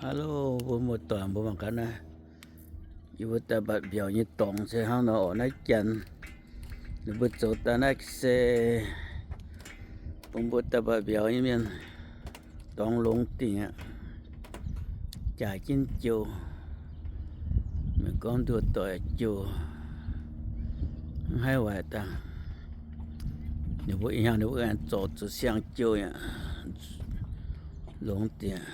Hello, mbuo muoz-doic, mbuo mangc gaax naaiv, yie mbuo daaih mbatc mbiauz nyei dorngx se hnangv nor oc. Naaiv janx ninh mbuo zoux daaih naaiv se bun mbuo daaih mbatc mbiauz nyei mienh dorngx longx dingc aqv. Jaaix jienv jouh, mienh gorngv nduoh doic jouh, mv haih waaic dangh. Ninh mbuo ih hnyangx ninh mbuo aengx zorc zuqc siang-jouh aqv, longx diex.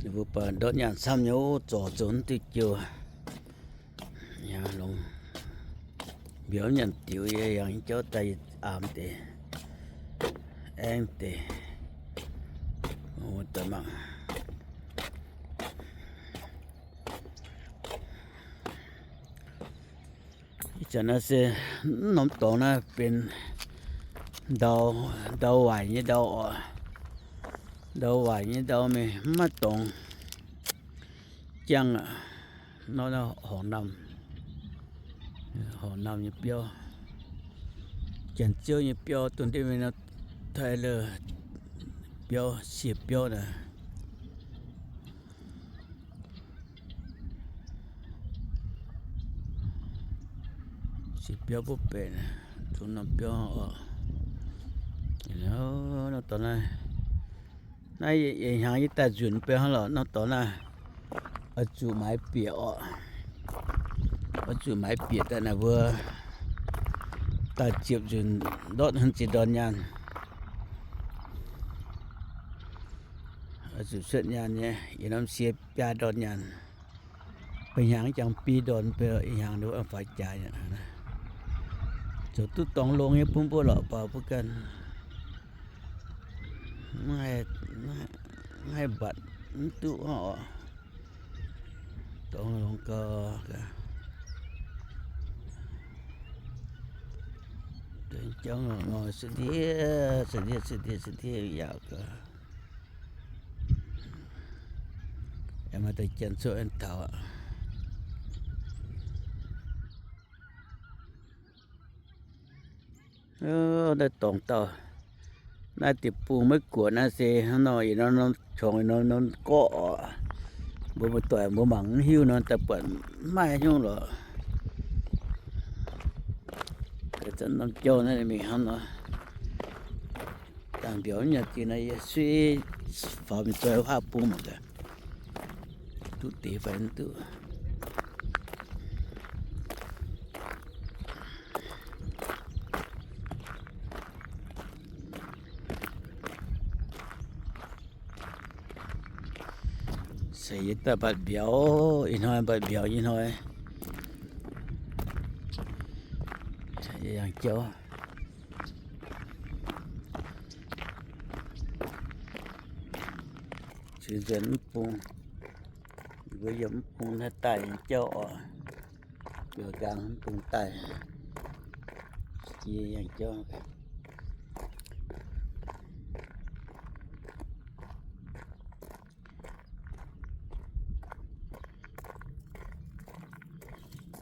Ninh mbuo baac ndortv nyaanh camv nyei, zorc zoux mv diuh jouh. Yaac longx, mbiauz nyanc diuc, yie yangh nyei jauv daaih aamx deix, aengv deix. Mangc, ih zanc naaiv se mv norm dorngx naaiv benx ndau, ndau waaic nyei ndau oc. Ndau waaic nyei ndau mingh mv maaih dorngx jangv aqv. Nor, horngc naamh, horngc naamh nyei biauv, Janx-Ziouv nyei biauv, dongh ndiev mingh nor, Tyler biauv, sie biauv naaic. Sie biauv butv baeqc, dongh norm biauv oc. Nor dorngx naaiv, naaiv ih hnyangx yie daaih nzunc beiv hnangv lorqc. Nor dorngx naaiv oix zuqc maaiz bieqc oc. Oix zuqc maaiz bieqc daaih naaic mbuo daaih ziepc nzunc ndortv haaix ziex ndorn nyaanh. Oix zuqc cuotv nyaanh nyei, yietc norm sie biaa ndorn nyaanh. Ba'hnyangx jangx biei ndorn, beiv ih hnyangx ninh mbuo faaux jaax nyei. Zoux duqv dorngx longx nyei bun mbuo lorqc, baac mbuo ganh mv haih mbatc mv duqv oc. Dorngx longx gau. Jauv ngorc ngorc, se ndiev se ndiev se ndiev se ndiev yaac gau. Aengx maaih deix janx cuotv aengx taux aqv. Naaiv dorngx dauh, naaiv deic-bung maiv guoqv naaiv se hnangv nor, yietc norm norm qorngx, yietc norm norm gorqv oc. Mbuo muoz-doic mbuo mangc mv hiuv nor, daaih buatc mv maaih haaix nyungc lorqc. Zanc norm jauv naaiv mingh hnangv nor, dangh mbiauz mv nyanc dingc nor, yie suiv faaux mingh zoih huaav bung mangc gaax, duqv deix fai mv duqv. Se yie daaih mbatc mbiauz, ih hnoi mbatc mbiauz nyei hnoi. Yangh jauv, ceix nzuonx mv bung, mbuo yiem mv bung naaiv daaih yangh jauv oc. Biaux nqaang mv bung daaih, yie yangh jauv.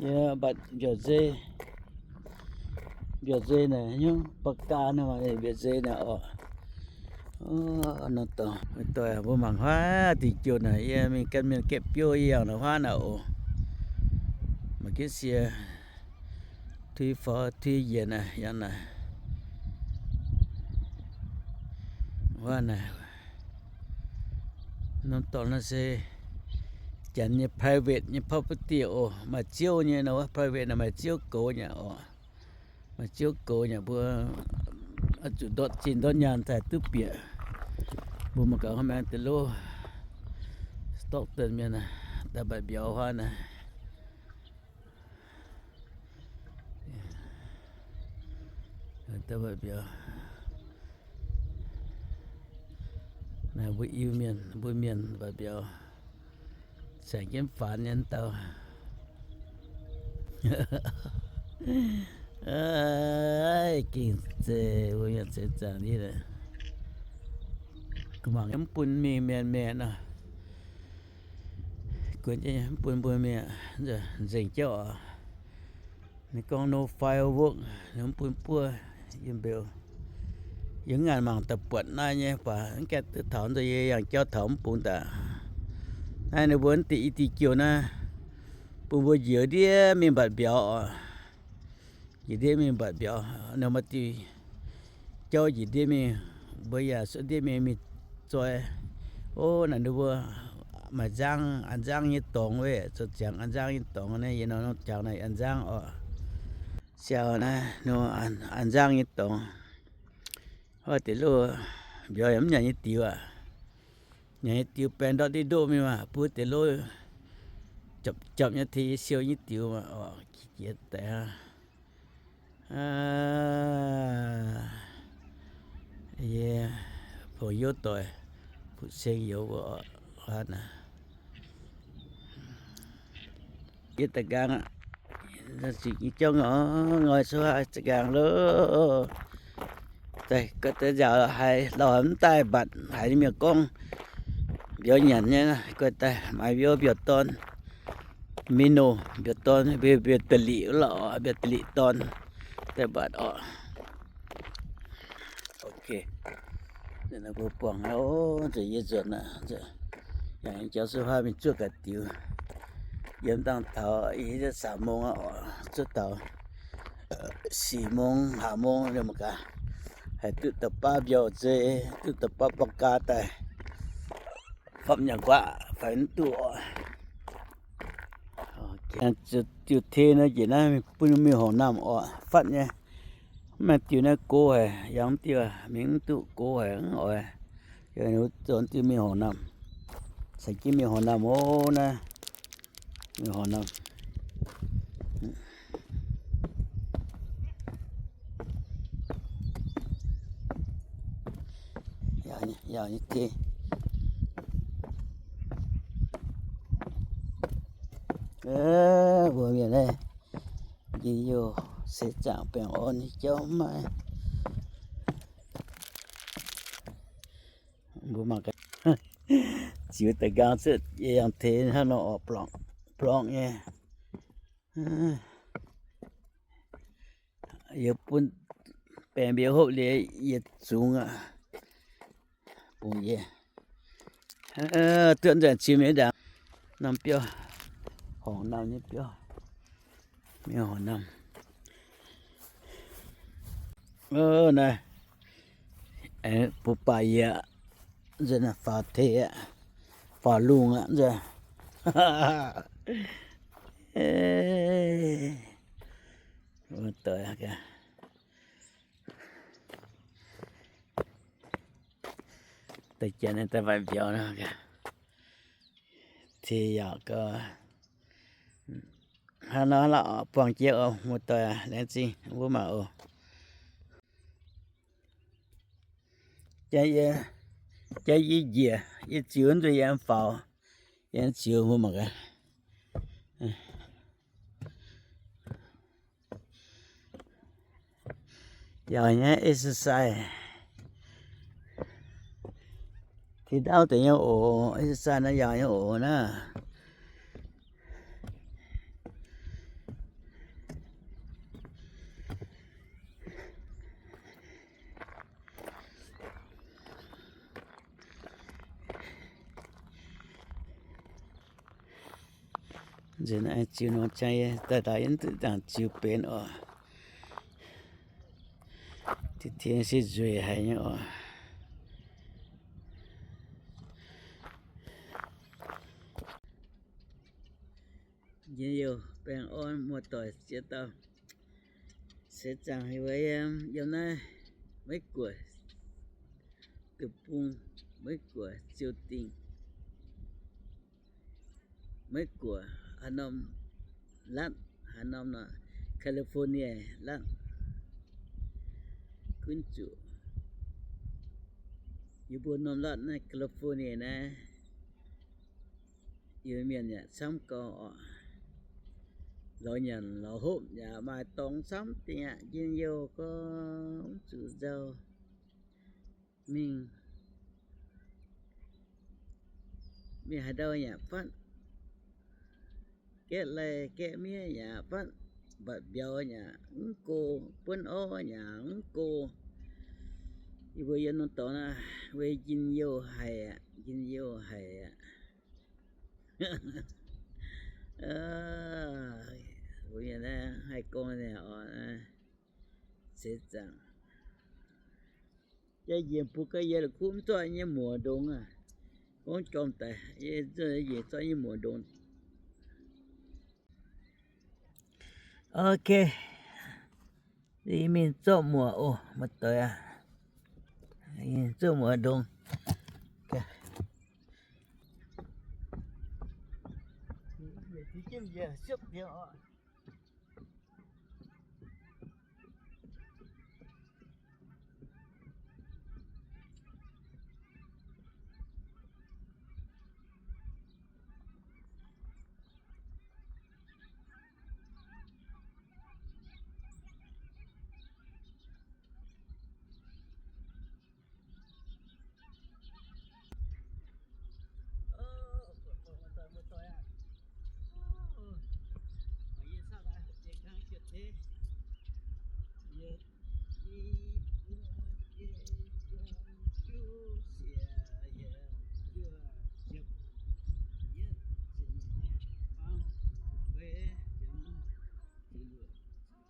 Yie mbatc mbiauz-nzei, mbiauz-nzei naaic nyungc, ba'gaa naaic, mbiauz-nzei naaic oc. Nor dorngx, mbuo mangc huaav dingc jouh naaic, yie mingh gan mienh gaeqv biouv yie yangh naaic huaav naaic oc. Maaih jienv sie tui faaux tui njiec naaic, yangh naaic huaav naaic. Norm dorngx naaiv se janx nyei private nyei property oc. Maaih ziouv nyei nor, private naaic maaih ziouv goux nyei oc. Maaih ziouv goux nyei, mbuo oix zuqc ndortv zinh ndortv nyaanh daaih duqv bieqc. Mbuo mangc gaax hnangv haaix deix lov, Stockton mienh daaih mbatc mbiauz huaav naaic. Naaiv mbuo Iu-Mienh, mbuo Mienh mbatc mbiauz, saengc jienv faanx nyei dauh. Gengh zeiz mbuo Mienh ceix zaangc ndiev. Gu'nguaaic mv bun mingh mienv mienv nor, Bun, bun mbuo mienh nzengc jauv oc. Ninh gorngv no firework, ninh mv bun buov yiem mbeux. Yie mv ngaanc mangc daaih buatc naaiv nyei, baac mv gaengh duqv taux nzunc yie yangh jauv taux mv bungx daaih. Naaiv ninh mbuo mv diuh i diuh jouh naaiv, bun mbuo njiec ndiev mingh mbatc mbiauz oc. Njiec ndiev mingh mbatc mbiauz, ninh maaih diuh jauv njiec ndiev mingh, mbuo yaac suov ndiev mingh mingh zoi. Ov, naaic ninh mbuo maaih nzangv, a'nzangv nyei dorngx wuov, zoux ziangx a'nzangv nyei dorngx naaiv, yie nor norm jangx naaic a'nzangv oc. Siaaux naaiv nor a'nzangv nyei dorngx. Ov, deix loh mbiauz yaac mv nyanc nyei diux aqv. Nyanc nyei diux baengh ndortv ndiev ndoqv mingh maah, buov deix loh japc japc nyei tengx yie siou nyei diux maah oc, jiex daaih aqv. Yie fongc youz doic, fu-seng youz mbuo oc, hnangv naaic. Yie da'nqaang aqv, jauv ngoi, ngoi suv haaix za'nqaang loh. Daaih gorngv deix nziaauc haiz lauh mv daaih mbatc haiz mienh gorngv mbiauz nyanc nyei, gorngv daaih maaiz mbiauz, mbiauz dorn, mbiauz noz, mbiauz dorn, mbiauz, mbiauz da'liqc lorqc, mbiauz da'liqc dorn daaih mbatc oc. Ok. Mbuo buangh aqv, nzunc yie nzuonx aqv. Yangh jauv suv haaix mingh zuov ga'naaiv diux. Yiem dangh taux ih zanc สามโมง aqv oc, zuov taux สี่โมง ห้าโมง liuz mangc gaax, haih duqv da'baav mbiauz zei, duqv da'baav ปลา ga'naaiv daaih fapv nyanc guaav fai mv duqv oc. Diuh tei nor jiex naaiv bun mingh horngc naamh oc, fatv nyei. Mv maaih diuh naaiv go haic, yangh mv diuh mingh mv duqv, go haic mv oix. Zoux diuh mingh horngc naamh, caux jienv mingh horngc naamh ov naaiv. Mingh horngc naamh. Yaac nyei tei. Mbuo mienh naaiv njien-youh seix zaangc baengh orn nyei jauv mv maaih. Mbuo mangc gaax, ziux daaih nqaang cuotv yie yangh tei hnangv nor orqc, blorngc nyei. Yie bun baengh mbiauz hopv liuz yie zungx aqv. Bungx yie duqv nzengc ziux mingh ndaangc norm biauv, horngc naamh nyei biauv, mingh horngc naamh. Naaiv bungx baac yie nzunc faaux tei aqv, faaux lungh aqv nzunc. Deix janx daaih mbatc mbiauz nor, tei yaac gau. Hnangv nor lorqc, buangh jiex oc, muoz-doic, laengz zingh mbuo mangc oc. Jaa yie, jaa yie njiec, yie ziux nzunc yie aengx faaux, yie aengx ziux mbuo mangc gaax. Yaac nyei exercise. Tih ndauv deix nyei oc, exercise naaiv yaac nyei oc naaiv. Nzunc naaiv ziux nor, daaih daaih yie mv duqv ndaangc ziux benx oc. Diqv tien se nzueic haic nyei oc. Njien-youh baengh orn muoz-doic ziex dauh. Seix zaangc heuc yiem naaiv Meiv Guoqv, Deic-Bung, Meiv Guoqv, Ziou Dingh, Meiv Guoqv, haaix norm รัฐ, haaix norm nor, California รัฐ, gunv zuqc yie mbuo norm รัฐ naaiv, California naaiv, yie mienh yaac camv gau oc. Lorz nyanc lorz hopv yaac maaih dorngx camv dingh aqv. Njien-youh gorngv mv zuqc nzauh mingh, mingh haaix ndau yaac fatv. gaeqv lai gaeqv miev yaac fatv mbatc mbiauz yaac mv go, buonv orv yaac mv go. Yie mbuo yiem norm dorngx naaiv, weic njien-youh haic aqv, njien-youh haic aqv. Mbuo mienh naaiv haih gorngv naaic oc, seix zaangc. Jaa njiec mbuo ga'yie la'kuqv mv zorqv nyei muoc ndongx aqv. Gorngv jorm daaih, yie zorqv nyei muoc ndongx. Ok, mingh zorqv muoc oc, muoz-doic aac. Zorqv muoc ndongx.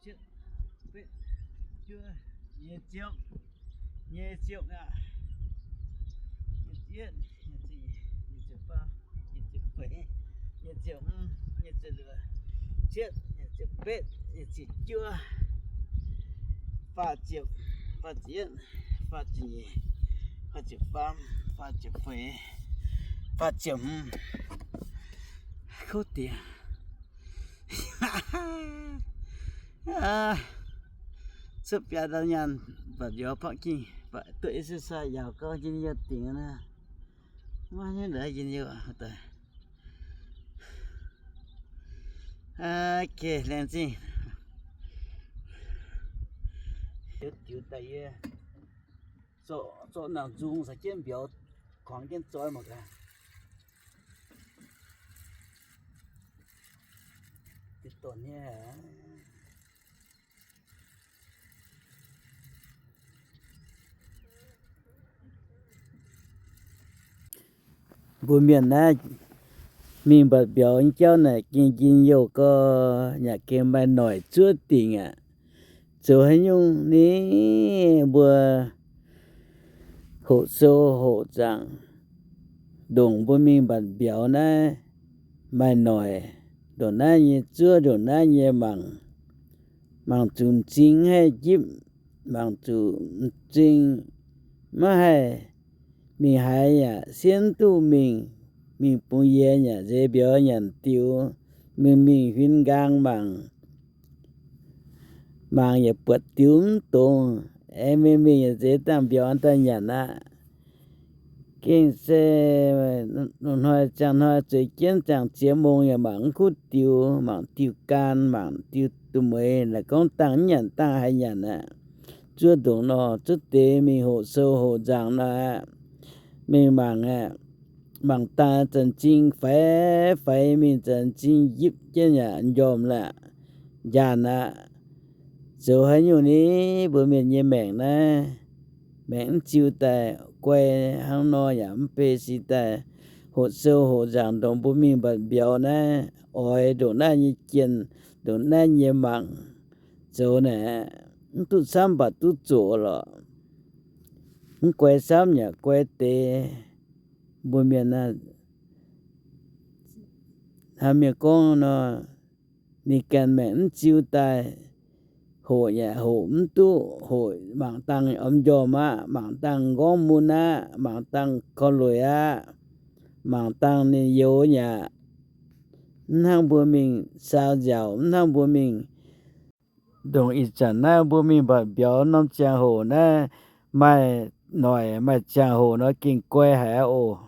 Cietv, betv, juov, nyic ziepc, nyic ziepc aac, nyic ziepc yietv, nyic ziepc, nyic ziepc faam, nyic ziepc feix, nyic ziepc hmz, nyic ziepc luoqc, cietv, nyic ziepc betv, nyic ziepc juov, faah ziepc, faah ziepc yietv, faah ziepc nyeic, faah ziepc faam, faah ziepc feix, faah ziepc hmz. Kouv diex. Cuotv biaa ndau nyaanh, mbatc mbiauz, paqv ging, duqv exercise yaauc gau, njien-youh dingc naaiv. Maiv hiuv ndongc njien-youh daaih. Ok, laengz zingh. Diux daaih yie zorqv nangc nzung caux jienv mbiauz kuangx jienv zoi mangc gaax. Mbuo mienh naaiv mingh mbatc mbiauz nyei jauv naaic gengh njien-youh gau, yaac gengh maaih noic zuov dingc aqv. Zoux haaix nyungc ni, mbuo hoqc sou hoqc zaangc, ndongc mbuo mingh mbatc mbiauz naaiv maaih noic, ndongc naaiv nyei zuov, ndongc naaiv nyei mangc, mangc zuqc m'zing haih njipv, mangc zuqc m'zing maiv haih mingh haaix yaac sienv duqv mingh, mingh bungx yiez yaac nzeix mbiauz nyanc diux, mingh mingh huin nqaang mangc, mangc yaac buatc diux mv dongz, aengx mingh mingh yaac nzeix dangh mbiauz daaih nyanc aqv. Gengh se lungh hnoi ziangh hnoi zueiz jienv ziangh ziex mong yaac mangc mv kuv diux, mangc diuh gaan, mangc diuh du'mueiz, naaic gorngv dangh mv nyanc dangh haih nyanc aqv. Zuov ndongc nor, zuov deix mingh hoqc sou hoqc nzaangc nor aqv. Mingh mangc aqv. Mangc dangh zanc-zingh faix faix mingh, zanc-zingh yipv jienv yaac njormh laqv, njaanh aqv. Zoux haaix nyungc ni, mbuo mienh nyei maengc naaiv, maengc mv ziux daaih guai hnangv nor yaac mv bei si daaih hoqc sou hoqc nzaangc ndongc mbuo mingh mbatc mbiauz naaiv, oix ndongc naaiv nyei jienh, ndongc naaiv nyei mangc zoux naaic, mv duqv camv mv baac duqv zoqc lorqc. Mv guai camv yaac guai deix. Mbuo mienh naaiv, hnamv mienh gorngv nor, ninh ganh maengc mv ziux daaih, hoqc yaac hoqc mv duqv, hoqc mangc dangh om njormh aqv, mangc dangh nqorngv mun aqv, mangc dangh korv-lueic aqv, mangc dangh ninh youz yaac mv hnangv mbuo mingh saau nziaauc, mv hnangv mbuo mingh ndongc ih zanc naaiv mbuo mingh mbatc mbiauz norm ziangh hoc naaiv, maaih noic maaih ziangh hoc nor gengh guai haic aqv oc.